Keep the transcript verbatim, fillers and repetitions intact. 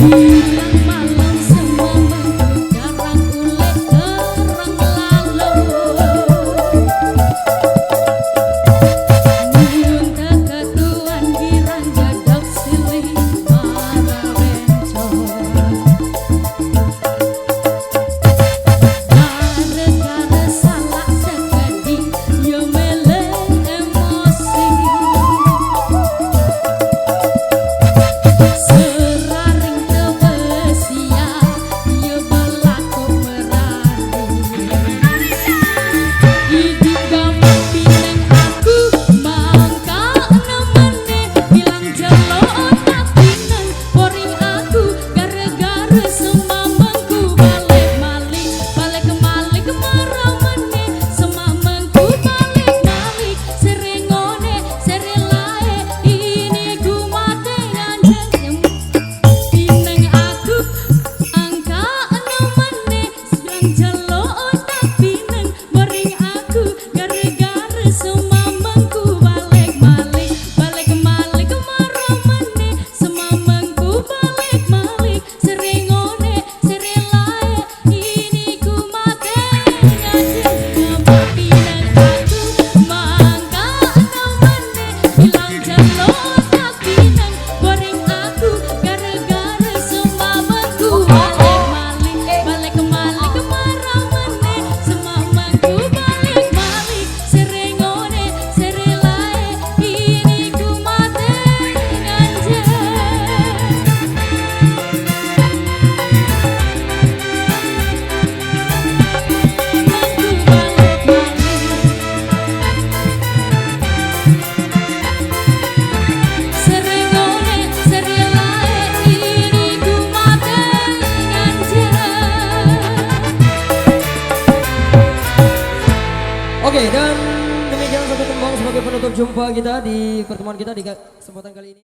Bilang malam semua menggerak ulet terang lalu. Mun keketuan girang gedek silih para bencong. Gara-gara salah sekedi, yo meleng emosi. Seraring tebesia, yo belaku merani. Idup gampang pineng aku, mangka nemene bilang jelo otak pineng. Boring aku, gara-gara semamengku balik malik, balik malik marang meneh. Semamengku balik malik, sering ngone, sering lae, ini ku mate nganjeng. Pineng aku, angka enem meneh, bilang jelo otak pineng. Boring aku, gara-gara semamengku balik malik, balik malik marang meneh. Semamengku balik malik, sering ngone, sering lae, ini ku mate nganjeng. Pineng aku, mangka enem meneh, bilang jelo otak pineng. Boring aku, gara-gara semamengku balik malik, balik malik marang meneh. Semamengku balik malik, sering ngone, sering lae, ini ku mate nganjeng. Mengku balik malik. Sering ngone, sering lae, ini ku mate nganjeng. Oke, dan demikian satu tembang sebagai penutup jumpa kita di pertemuan kita di kesempatan kali ini.